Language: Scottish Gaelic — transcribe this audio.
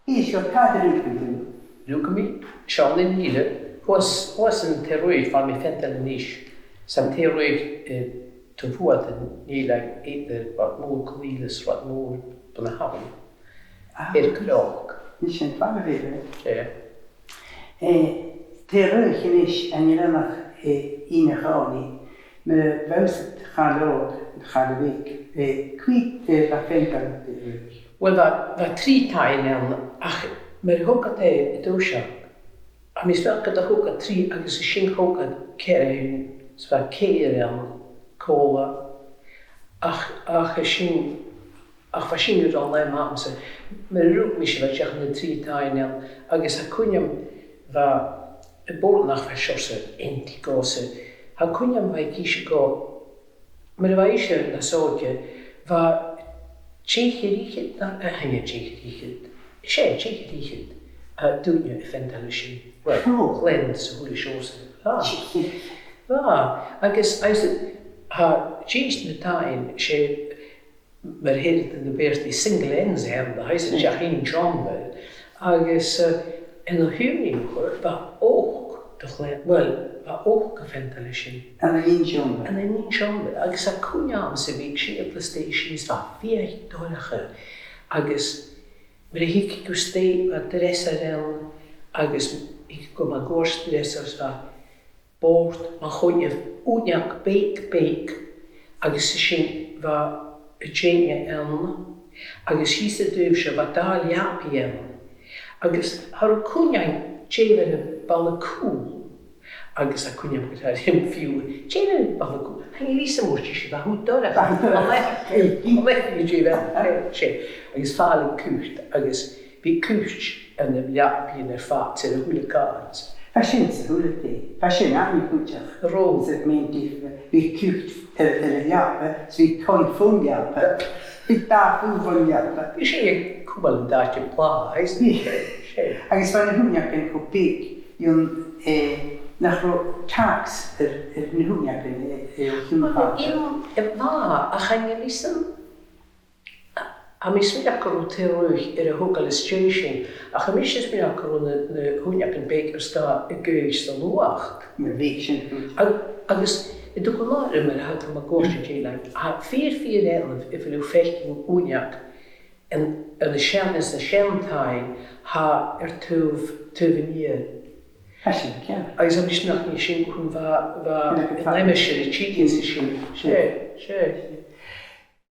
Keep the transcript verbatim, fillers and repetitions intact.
Is seo, càit an do rugadh tu? Rugadh mi, seo an Ìle, shuas, shuas an taobh-rùim far am bi Feintal a-nis, 's an taobh-rùim, eh, taobh thuaidh an Ìle, eadar Rathad Mòr Chaol Ìle is Rathad Mòr Bun na h-Abhainn. Ah. Air Cnoc. Nise, sin fada bheag. Eh. Eh, taobh-rùim a-nis an Eileanach, eh, Ìne Chànain, ma bha thusa cho òg, cho bheag, eh, cò mheud, eh, a bha Feintal a' ruith? Uill, bha, bha trì taighean ann, ach mar a thog iad e an toiseach, tha mi a' smaoineachadh gun do thog iad trì agus an sin thog iad ceithir, is bha ceithir ann còmhla, ach, ach an sin, ach bha sin gu dona leam agamsa. Mar a rugadh mise bha dìreach na trì taighean ann, agus tha cuimhne agam, bha, am Bòrd nach bha seòrsa antaidh dhòmhsa, tha cuimhne agam bha e ag innse dhomh, mar a bha ise nas òige, bha deich air fhichead, no, a, chan e deich air fhichead, sia, deich air fhichead, a, daoine a' Feintal an sin. Uill, oh, clann 's a h-uile seòrsa. Ah. Deich air fhichead. Bha, agus, agus, tha, dithis na taighean, 's e, mar a theireadh tu na Beurla, single ends a th' ann, tha, 's e, mm, dìreach aon seòmar. Agus, eh, an-còmhnaidh, bha ochd de chlann, uill, bha ochd a' Feintal an sin. Ann an aon seòmar. Ann an aon seòmar. Agus tha cuimhne agamsa bhith a' siubhal a-staigh an sin, is bha fiadh dorcha. Agus mar a thigeadh tu a-staigh, bha dreasair ann, agus thigeadh tu gu math gu dreasair, is bha bòrd mu choinneamh, uinneag beag, beag, agus an sin bha an teine ann, agus shìos an taobh seo bha dà leabaidh ann, agus cha robh cuimhne agam dè bh' ann am balla cùil, agus tha cuimhne agam gun tuirt mi, dè bh' ann am balla cùil, chan eil fhios agam, ars ise, bha e cho dorcha, an leth, an leth, dè bh' ann, 's e, agus fàileadh cuirt, agus bha cuirt ann an leabaidhean air fad, 's air a h-uile càil. Bha sin sa h-uile taigh. Bha sin ann cuideachd. An robh? 'S e, bha cuirt air, air an leabaidh, 's bha coin fon leabaidh. Bha dà fhuil fon leabaidh. Bha sin a' cumail an t-àite blàth, is. Bha. 'S e. Agus bha na h-uinneagan cho beag, eh, nach robh tax air, air na h-uinneagan, eh, eh, o chionn fada. Well, you know, eh, bha, ach chan eil fhios agam, tha mi a' smaoineachadh gun robh taigh-rùim air a thogail às dèidh sin, ach tha mise a' smaoineachadh gun robh na, na h-uinneagan beag air sgàth a' ghaoith 's an fhliuch. Mar a bha sin. Ag-, agus, an dùil gu leòr mar a tha mi a' gabhail ris an fhìrinn, tha fìor, fìor ainneamh a bheil thu a' faicinn uinneag ann, ann an seann, anns na seann taighean, tha air taobh, taobh an iar. Tha sin ceart. Agus tha mi a' smaoineachadh gun robh sin, gun robh, bha, bha an aimsir a' tighinn às a sin. 'S e, 's e.